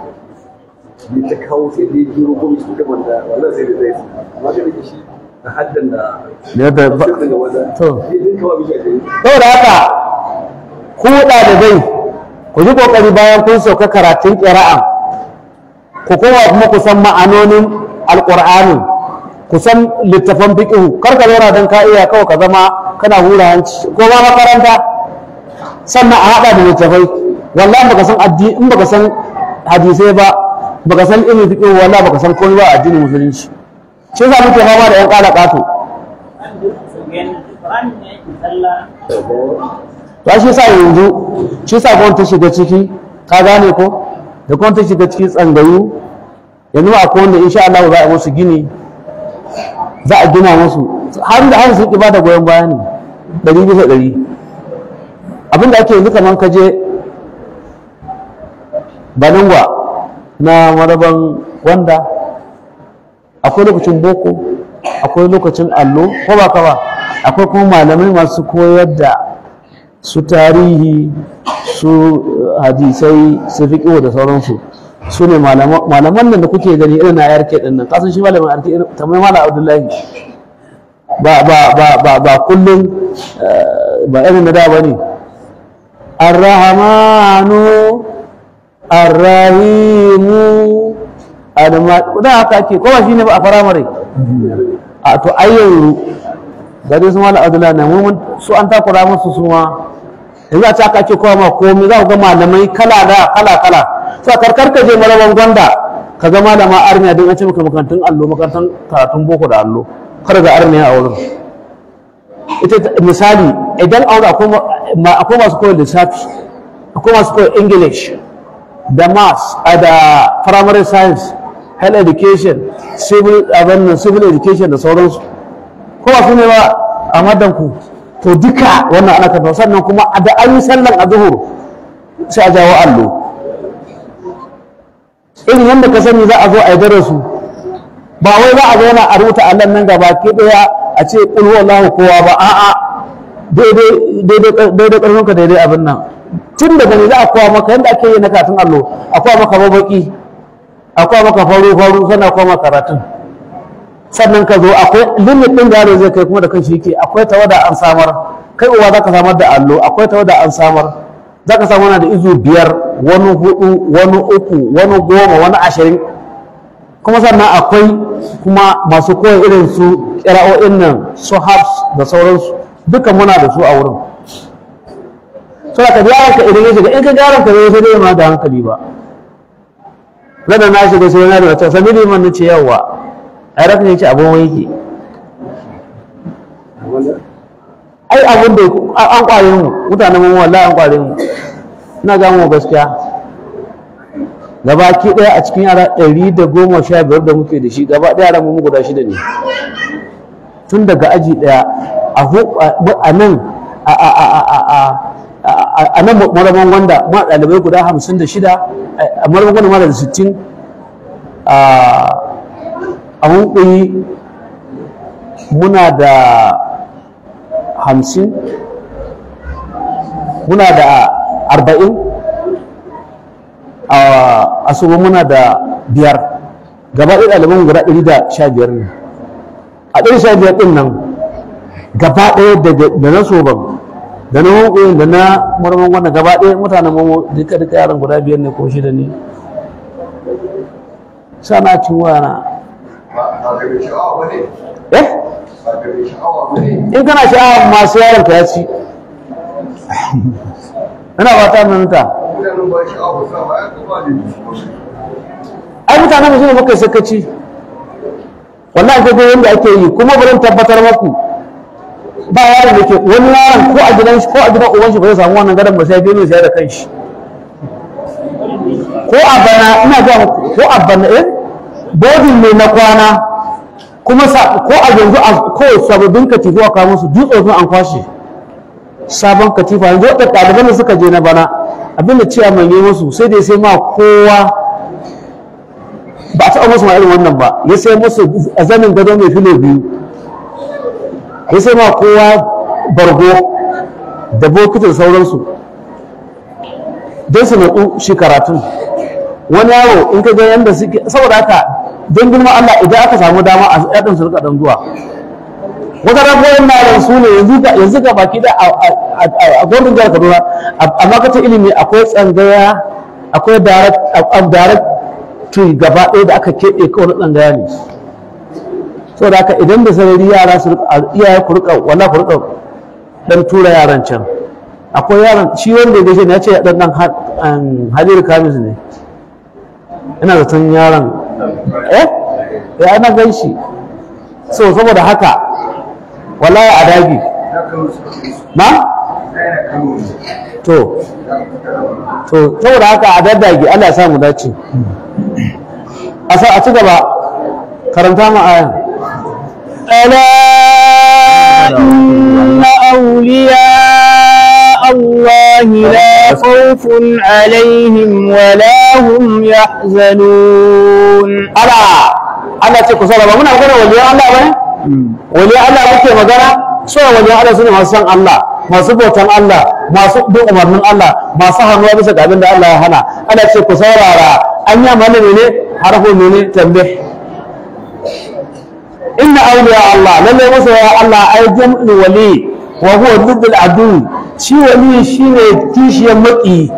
ni ta kawo sai dai jiro gomi su gaban da wallahi sai dai zai amma da nake shi da haddan da Da ba daga wanda to. ni din kawo bishi a jere. Saboda haka ku ɗalibai ku ji kokari bayan kun sauka karatun ƙira'a, ku koma kuma ku san ma'anonin alƙur'ani, ku san littafan fiqhu. Kar ka zauna don ka iya kawai ka zama kana hura hanci ko ma makaranta, sannan a haɗa da littafai. Wallahi baka san addini in baka san hadisai ba, baka san ilimin fiqhu, wallahi baka san komai ba a addinin musulunci. Shi yasa muke fama da yan ƙala ƙato. To shi yasa yanzu shi yasa gwamnati ta shiga ciki, ka gane ko, da gwamnati ta shiga ciki tsangayu yanzu ba akwai wanda insha Allah za a musu gini, za a gina musu har da har sun ki bada goyon baya ne 100%. Abinda ake yanzu kamar ka je Banangwa na maraban wanda akwai lokacin boko, akwai lokacin allo, ko ba ka ba, akwai kuma malamai masu koyar da su tarihi, su hadisai, su fiqh da sauransu. Su ne malaman nan da kuke gani irin na yarke din nan. Kasan shi malamin yarke irin tambayi malam Abdullahi ba ba ba ba ba kullum ba irin na da bane. Ar-Rahmanu Ar-Rahimu alma da haka ake, ko ba shine ba a firamare. A to ai yanzu Gari su mala adula ne mun su an takura musu su ma yanzu a ce aka ake kowa ma komai za ku ga malamai kala da kala kala. So karkar ka je malaman gwanda ka ga malama arniya don an ce maka makarantun allo, makarantun karatun boko da allo, kar ga arniya a wurin. Ita misali idan aure akwai masu koyar lissafi, akwai masu koyar English da maths da primary science, health education, civil abin civil education da sauransu. Ko ba su ne ba a madanku? To duka wannan ana karanta. Sannan kuma da an yi sallan azhur sai a jawo allo, irin yadda ka sani za a zo a yi darasu. Ba wai za a zauna a rubuta allon nan gaba ke daya a ce qul huwallahu kowa ba, a'a, daidai daidai karfin ka, daidai abin nan. Tun daga ne za a kowa maka yadda ake yi na karatun allo, a kowa maka babaki, a kowa maka faru faru, sannan a kowa maka karatun. Sannan ka zo akwai limit ɗin da yaro zai kai kuma da kanshi yake. Akwai tawada an samar, kai uwa za ka samar da allo, akwai tawada an samar, za ka samu wani da izu 5, wani 4, wani 3, wani 10, wani 20. Kuma sannan akwai kuma masu koya irin su ƙira'o'in nan su Hafs da sauransu, duka muna da su a wurin. Saboda ka yaron ka idan ya shiga, in ka yaron ka zai sai dai ma da hankali ba. Zan na shiga sai na da wata sami liman na ce yawa ai rafi ne ce abin wani yake ai abin da an kware mu mutanen mu, wallahi an kware mu. Ina ga mu gaskiya gabaki daya a cikin yara 115 da muke da shi, gaba daya yaran mu guda 6 ne tun daga aji daya a nan a nan maraban gwanda ma ɗalibai guda 56, a maraban gwanda ma da 60, a hunkuyi muna da 50, muna da 40, a asuba muna da 5. Gaba ɗaya ɗaliban guda 115 ne. A 115 ɗin nan gaba ɗaya da na soban da na hunkuyin da na maraban gwanda gaba ɗaya mutanen mu duka duka yaran guda 5 ne ko 6 ne. Sana cin wayana. Eh? In kana sha'awa masu yaron ka ya ci. Ina ba ta minta. Ai mutanen mu sune muka sakaci. Wallahi ka ga yanda ake yi, kuma bari in tabbatar maku ba yaron da ke wani yaron ko a gidan shi ko a gidan uban shi ba zai samu wannan gadon ba sai biyu sai da kanshi. Ko a bana ina ga muku, ko a bana bodin ne na kwana kuma ko a yanzu ko sababbin katifu aka musu dutse sun an kwashe sabon katifa. Yanzu wadda ɗaliban da suka je na bana abinda ciya mai yi musu sai dai sai ma kowa ba a taɓa musu ma irin wannan ba, ya sai musu zanin gado mai filo 2, ya sai ma kowa bargo da bokitin sauransu don su natsu shi karatun. Wani yaro in ka ga yanda suke, saboda haka don girma Allah idan aka samu dama a yaɗin su rika dan zuwa. Wata rabuwar yaran su ne yanzu ga baki da a gwamnatin jihar Kaduna a makarantar ilimi akwai tsangaya, akwai directory gaba ɗaya da aka keɓe kawai na tsangaya ne. Saboda haka idan da sarari yara su iyaye ku rika wala ku rika dan tura yaran can. Akwai yaran shi wanda ya gaishe ne ya ce dan dan Halilu Kamis ne. Ina zaton yaron ya ana gan shi. So saboda haka wallahi a dagi na to saboda haka a daddage, Allah ya sa mu dace. A ci gaba karanta mu ayan. Ala inna awliya الله لا خوف عليهم ولا هم يحزنون. ألا Allah ce ku saurara, ba muna magana waliyan Allah bane? Waliyan Allah muke magana, so waliyan Allah sune masu san Allah, masu bautan Allah, masu bin umarnin Allah, masu hannuwa bisa ga abin da Allah ya hana. Allah ce ku saurara, an yi mana ne harfu ne tambih. Inna awliya Allah, lalle masoya Allah ai jam'u wali wa huwa diddul adu. Shi wali shine kishiyar maki,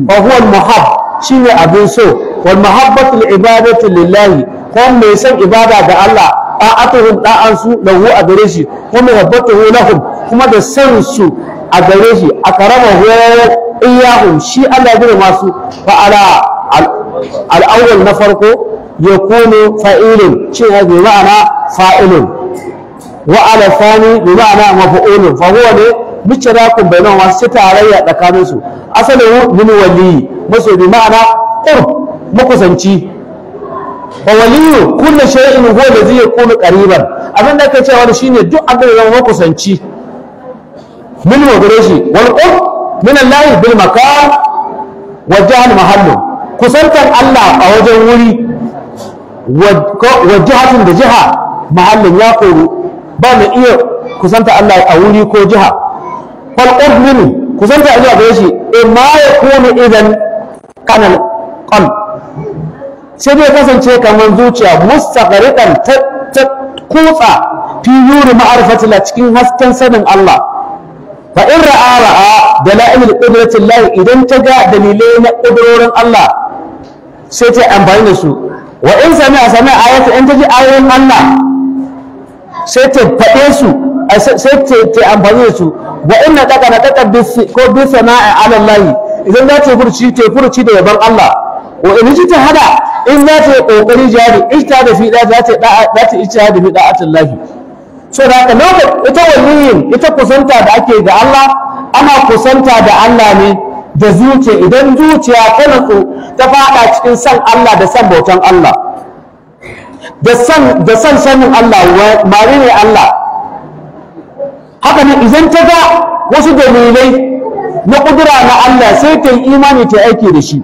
wa huwa al-muhab shine abin so, wal mahabbatu al-ibadatu lillahi, ko mai son ibada ga Allah, Ta'atuhum da'an su lahu a gare shi, wa muhabbatuhu lahum kuma da san su a gare shi, akramahu iyahum shi Allah ya girma su. Fa ala al-awwal na farko yakunu fa'ilun, cewa bi ma'ana fa'ilun, wa ala thani bi ma'ana maf'ulun, fa huwa ne musharakun bainahuma, su tarayya tsakanin su. Asaluhu min wali maso bi ma'ana qurb, makusanci. Fa waliyu kullu shay'in huwa allazi yakunu qariban, abin da ake cewa shine duk abin da zama makusanci min wa gare shi. Wal qurb min Allah bil makan wa jahl mahallu, kusantar Allah a wajen wuri, wa jihatun da jiha mahallin ya koru, ba mu iya kusanta Allah a wuri ko jiha. Fal qurb minhu kusanta zuwa gare shi, imma yakunu idan kana qalb, sai dai kasance kamar zuciya mustaqriqan ta kutsa fi yuri ma'rifatillah cikin hasken sanin Allah. Fa in ra'a ra'a dalail qudratillah, idan ta ga dalilai na kudurorin Allah sai ta amfani da su. Wa in sami'a sami'a ayatu, in ta ji ayoyin Allah sai ta faɗe su, sai ta amfani da su. Wa in na ɗaga na ɗaga ko bi sana'a ala Allah, idan za ta furuci ta furuci da yaban Allah. Wa in ji ta hada, in za ta yi ƙoƙari jihadi ijtihadi fi da za ta za ta ijtihadi fi da'atillahi. So da haka lokacin ita waliyin ita kusanta da ake ga Allah, ana kusanta da Allah ne da zuciya. Idan zuciya ta nutsu ta fada cikin san Allah da san bautan Allah da san sanin Allah mare ne Allah. Haka ne idan ta ga wasu dalilai na kudura na Allah sai ta yi imani ta aiki da shi.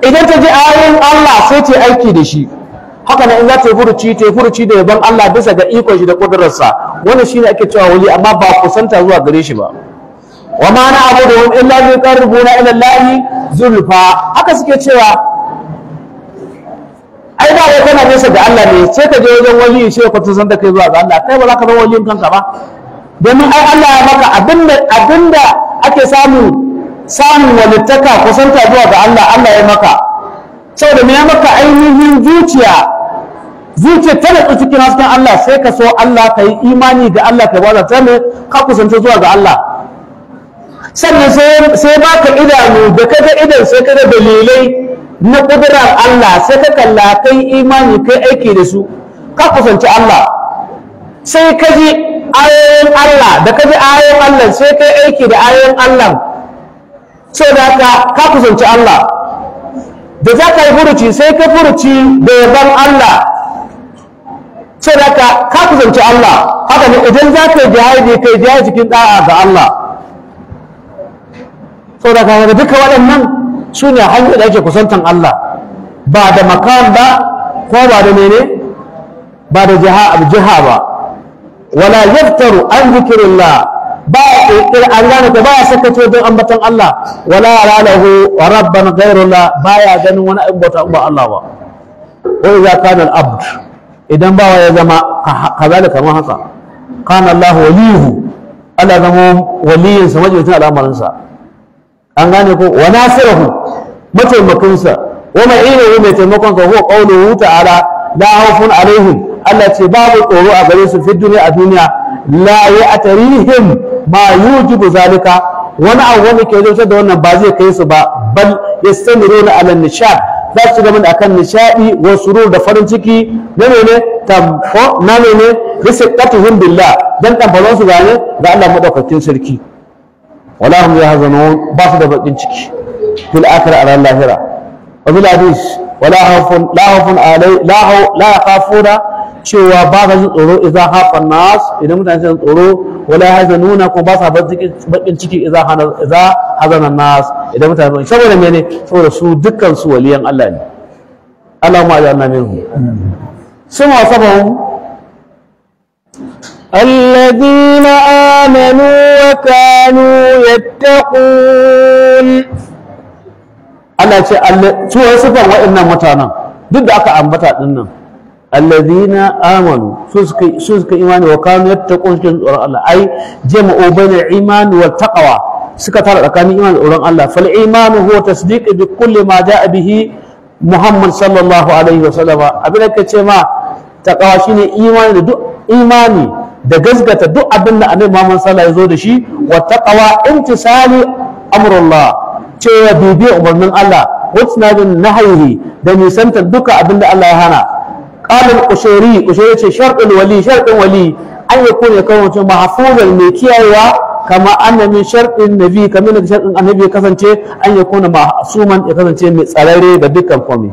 Idan ta ji ayoyin Allah sai ta aiki da shi. Haka ne in za ta yi furuci ta yi furuci da yaban Allah bisa ga ikon shi da kudurarsa. Wannan shine ake cewa wali, amma ba kusanta zuwa gare shi ba. Wa ma na'buduhum illa liqarribuna ila Allahi zulfa, haka suke cewa ai ba wai kana nesa ga Allah ne sai ka je wajen wali sai ka kusantar da kai zuwa ga Allah. Kai ba za ka zama waliyin kanka ba, domin ai Allah ya maka abinda ake samu samun walittaka kusanta zuwa ga Allah, Allah ya maka. Saboda me ya maka? Ainihin zuciya zuciya ta natsu cikin hasken Allah, sai ka so Allah, ka yi imani ga Allah, ka ba ta ne ka kusanta zuwa ga Allah. Sannan sai baka idanu, da kaga idan sai kaga dalilai na kudurar Allah, sai ka kalla kai imani kai aiki da su, ka kusanci Allah. Sai ka ji ayoyin Allah, da ka ji ayoyin Allah sai kai aiki da ayoyin Allah, sai da ka kusanci Allah. Da za ka yi furuci sai ka furuci da yaban Allah, sai da ka kusanci Allah. Haka ne idan za ka yi jihadi kai jihadi cikin da'a ga Allah. Sau da kaga duka waɗannan su ne hanyar da ake kusantan Allah, ba da makan ba ko ba da mene ba da jiha ba. Wala yaftaru an zikirillah, ba an gane ko ba ya sakace don ambaton Allah. Wala yara lahu rabban ghayrullah, baya ganin wani abin bauta ba Allah ba. Wa idza kana al-abd, idan bawa ya zama kazalika kamar haka, kana Allah waliyuhu, Allah zama waliyinsa majalisin al'amarinsa. An gane ko wa nasirahu mataimakinsa, wa ma'inuhu mai taimakon sa, huwa qawluhu ta'ala la khawfun alaihim, Allah ce babu tsoro a gare su fi duniya a duniya, la ya'tarihim ma yujibu zalika, wani abu wanda ke zautar da wannan ba zai kai su ba, bal yastamiruna ala nishad, za su gaba da akan nishadi wa surur da farin ciki na mene tamfo na mene risaqatuhum billah, dan tamfalon su gane ga Allah madaukakin sarki. Wala hum yahzanun, ba su da bakin ciki fil akhirah ala lahira. Wa bil hadis wala khawfun la khawfun alai la yakhafuna, cewa ba sa jin tsoro idza hafa nas, idan mutane sun tsoro, wala yahzanuna kuma ba sa bakin ciki idza hazana nas, idan mutane saboda mene? Saboda su dukkan su waliyan Allah ne. Allahumma ajalna minhum. Suma sabahum الذين آمنوا وكانوا يتقون. Allah ce su sifar waɗannan mutanen duk da aka ambata din nan, alladhina amanu su suka imani wa kanu yattaqun, cikin tsoron Allah. Ai jama'u bainal iman wal taqwa, suka tara tsakanin imani da tsoron Allah. Fal imanu huwa tasdiq bi kulli ma jaa bihi Muhammad sallallahu alaihi wa sallama. Abin da kace ma Taqwa shine imani da duk imani da gasgata duk abin da Annabi Muhammad sallallahu alaihi wasallam ya zo da shi. Wa taqwa imtisali amrullah, cewa bibiyar umarnin Allah, wajtinabin nahyihi, da nisantar duka abin da Allah ya hana. Qala al-Qushairi, Qushairi ce shartul wali, shartin wali an yakuna ya mutum mahfuzan mai kiyayewa, kama anna min shartin nabi, kamar da shartin annabi ya kasance an yakuna ma'suman, ya kasance mai tsararre ga dukkan komai.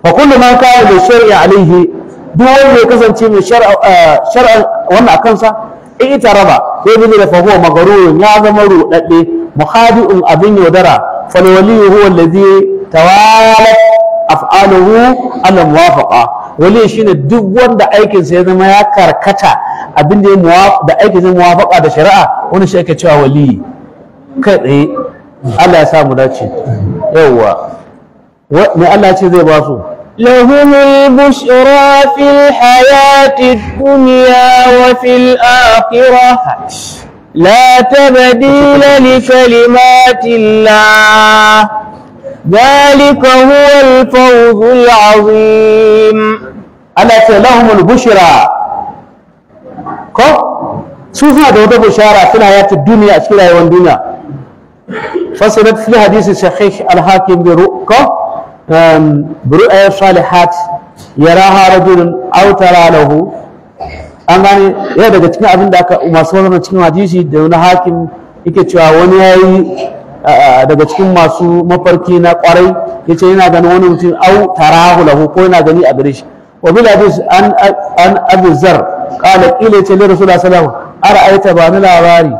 Fa kullu man kana bi shar'i alaihi, duk wanda ya kasance mai shar'a wannan akan sa, in ita raba sai bi da fa huwa maghrurun, ya zama rudadde, muhadi'un, abin yaudara. Fal wali huwa allazi tawalat af'aluhu ala muwafaqa. Wali shine duk wanda aikin sa ya zama ya karkata abin da ya da aikin sa muwafaqa da shari'a, wani shi ake cewa wali kai tsaye. Allah ya sa mu dace. Yawwa, me Allah ce zai ba su? لهم البشرى في الحياة الدنيا وفي الآخرة لا تبديل لكلمات الله ذلك هو الفوز العظيم. Allah ce lahumul bushra, ko su suna da wata bushara fil hayati duniya, a cikin rayuwar duniya. Fasirat fi hadisi sahih al-hakim bi ruqa bi ru'ya salihat yaraha rajulun aw tara lahu. An gane yana daga cikin abin da aka masu wannan cikin hadisi da wani hakim yake cewa wani yayi daga cikin masu mafarki na kwarai, yace yana ganin wani mutum au tarahu lahu, ko yana gani a gare shi. Wa bil hadis an Abu Zar qala qila li Rasulullah sallallahu alaihi wasallam ara'aita, ba ni labari,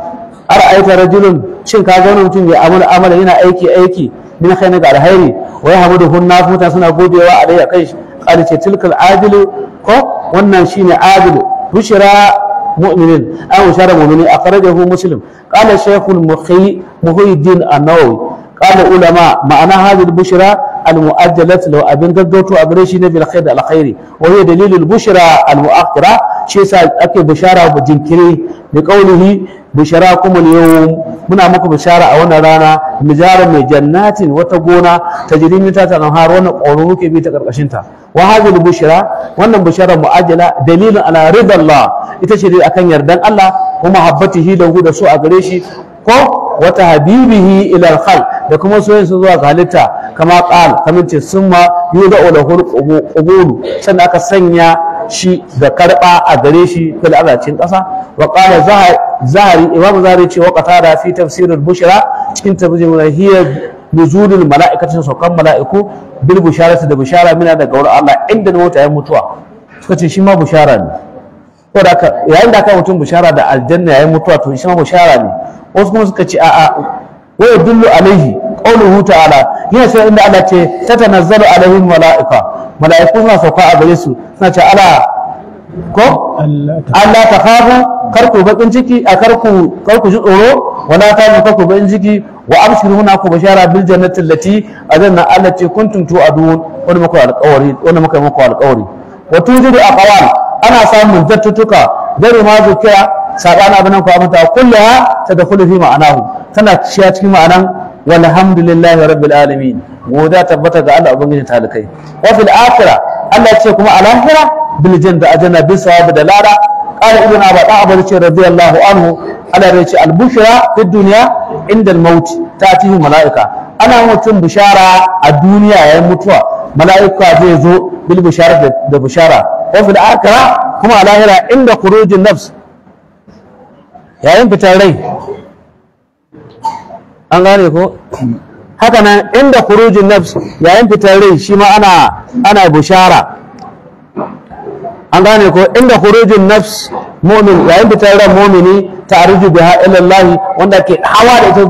ara'aita rajulun, shin ka ga wani mutum ya amala amala, yana aiki aiki min khairin ga alkhairi, wa yahmuduhu an-nas, mutane suna godewa alai akai shi. Qala ce tilkal adilu, ko wannan shine adilu bushra mu'minin aw bushara mu'minin. Akhrajahu Muslim. Qala shaykh al-Muhyi Muhyiddin an-Nawawi qala ulama ma'ana hadhihi al-bushra al-mu'ajjalat law, abin gaggauto a gare shi ne bil khair al khairi, wa hiya dalil al-bushra al-mu'akhkhara, shi yasa ake bushara bu jinkiri bi qawlihi busharakum al-yawm, muna muku bishara a wannan rana, mijara mai jannatin, wata gona tajri min tahtiha al-anhar, wannan ƙoro muke bi ta karkashin ta. Wa hadhihi al-bushra, wannan bushara mu'ajjala dalilun ala ridallah, ita ce dai akan yardan Allah kuma muhabbatihi lahu, da so a gare shi, ko wata habibihi ila al-khalq, da kuma soyayya su zuwa ga halitta. Kama qal, kamar ce summa yuda'u lahu al-qubulu, sannan aka sanya shi da karba a gare shi fil azacin kasa. Wa qala Zahari, Imam Zahari ce wa qatada fi tafsir al-bushra, cikin tafsirin hiya nuzulul mala'ikati, saukan mala'iku bil busharati, da bushara mina daga wurin Allah inda mota ya mutuwa. Suka ce shi ma bushara ne. Ko da yayin da aka mutum bushara da aljanna yayin mutuwa, to shi ma bushara ne. Wasu kuma suka ce a'a, wa yadullu alaihi qawluhu ta'ala, yana cewa inda Allah ce tatanazzalu alaihim mala'ika, mala'iku suna sauka a gare su suna ce ala ko Allah ta khafu, kar ku bakin ciki, a kar ku ji tsoro, wala ta kar ku bakin ciki, wa abshiru huna ku bashara bil jannati allati adanna allati kuntum tu'adun, wanda muka alƙawari, wanda muka muku alƙawari. Wa tujidu aqwal, ana samun zattutuka dare ma zikira sabana abin nan ku amanta kullaha tadkhulu fi ma'anahu, tana shiga cikin ma'anan walhamdulillahi rabbil alamin, goda tabbata ga Allah ubangijin talikai. Wa fil akhirah, Allah ya ce kuma a lahira bil janna, ajanna bis sawabi da lada. Qala ibn Abbas Abu ce radiyallahu anhu, Allah ya ce al bushra fid dunya inda al maut ta'tihi malaika, ana mutum bishara a duniya yayin mutuwa, malaika zai zo bil bishara da bishara. Wa fil akhirah, kuma a lahira inda khurujin nafs, yayin fitar rai, an gane ko? Haka nan inda khurujin nafs, yayin fitar rai shi ma ana bushara, an gane ko? Inda khurujin nafs mu'min, yayin fitar ran mu'mini, ta'ruju biha ila Allah, wanda ke hawa da ita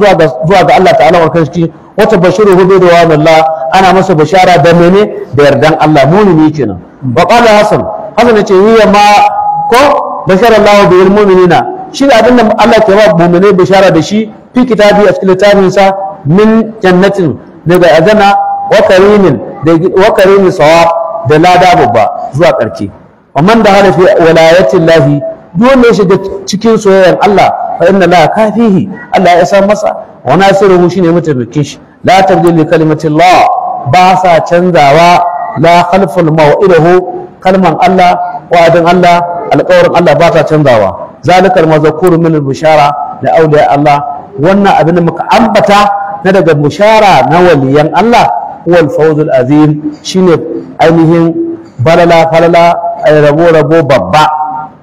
zuwa ga Allah ta'ala wa kanshi, wata bashiruhu bi ridwanillah, ana masa bishara da mene? Da yardan Allah, mu'mini kenan. Wa qala Hasan, Hasan yace hiya ma ko bashara Allah bil mu'minina, shi da abin da Allah ke ba mu'minai bishara da shi fi kitabi, a cikin littafinsa, min jannatin, daga aljanna, wa karimin, da wa karimin sawab, da lada babba zuwa ƙarshe. Wa man da hada fi walayatin lahi, duk wanda ya shiga cikin soyayyar Allah, fa inna la kafihi, Allah ya isa masa, wa nasiruhu, shine mataimakin shi. La tabdil li kalimatillah, ba sa canzawa, la khalful maw'idahu, kalman Allah Wa'adin Allah, alƙawarin Allah ba ta canzawa. Zalikal mazkuru min al-bushara da awliya Allah, wannan abin da muka ambata na daga bushara na waliyan Allah, huwal fawzul azim, shine ainihin balala falala ay rabo rabo babba.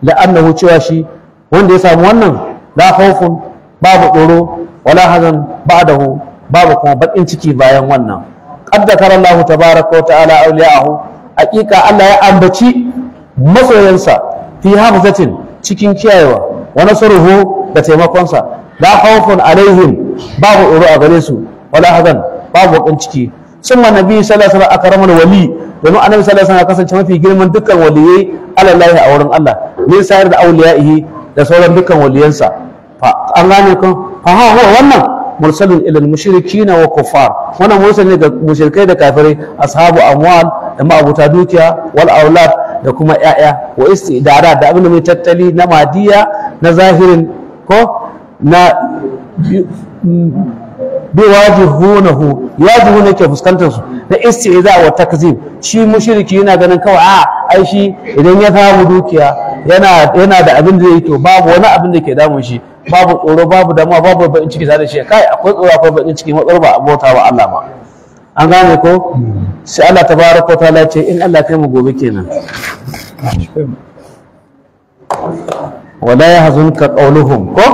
La'annahu, cewa shi wanda ya samu wannan, la khawfun, babu tsoro, wala hazan ba'dahu, babu kuma bakin ciki bayan wannan. Qad dakara Allah tabaraka wa ta'ala awliya'ahu, haqiqa Allah ya ambaci masoyansa, fi hafizatin, cikin kiyayewa, wa nasruhu, da taimakonsa. La khawfun alaihim, babu tsoro a gare su, wala hazan, babu bakin ciki. Summa nabi sallallahu alaihi wasallam akramul wali, domin annabi sallallahu alaihi wasallam ya kasance mafi girman dukkan waliyai alallahi, a wurin Allah, min sayar da awliyaihi, da sauran dukkan waliyansa. Fa an gane kan fa ha huwa wannan mursalun ila al-mushrikina wa kuffar, wannan mursal ne ga mushrikai da kafirai, ashabu amwal, da ma'abuta dukiya, wal aulad, da kuma ya'ya, wa istidara, da abin da mai tattali na madiya na zahirin ko na bi wajihunahu, wajihuna ke fuskantar su na isti'za wa takzib. Shi mushriki yana ganin kawai a ai shi idan ya samu dukiya yana da abin da zai yi, to babu wani abin da ke damun shi, babu tsoro, babu damuwa, babu bakin ciki tare da shi. Kai, akwai tsoro, akwai bakin ciki, matsar ba abota wa Allah ba. An gane ko? Sai Allah tabaraka wa ta'ala ce in Allah kai mu gobe kenan. Wala yahzunka qawluhum, ko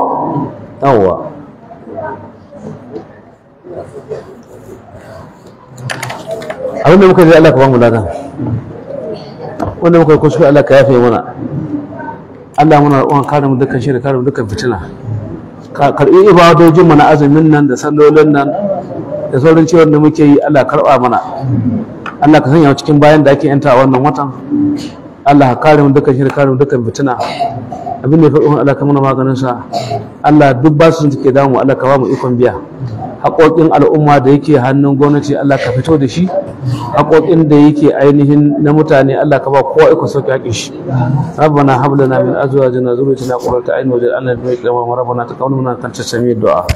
yawwa. Abin da muka ji Allah ka ba mu lada, wanda muka yi kuskure Allah ka yafe mana. Allah muna roƙon kare mu dukkan shiri, kare mu dukkan fitina, ka karɓi ibadojin mu na azumin nan da sallolin nan da sauran ciwon da muke yi. Allah karɓa mana. Allah ka sanya mu cikin bayan da ake yanta a wannan watan. Allah ka kare mu dukkan shiri, kare mu dukkan fitina. Abin da ya faɗi Allah ka mana maganin sa. Allah, duk basu da ke damu Allah ka ba mu ikon biya. Haƙoƙin al'umma da yake hannun gwamnati Allah ka fito da shi. Haƙoƙin da yake ainihin na mutane Allah ka ba kowa ikon sauke haƙin shi. Rabbana hab lana min azwajina wa dhurriyyatina qurrata a'yun waj'alna lil muttaqina imama. Rabbana taqabbal minna innaka antas samiud du'a.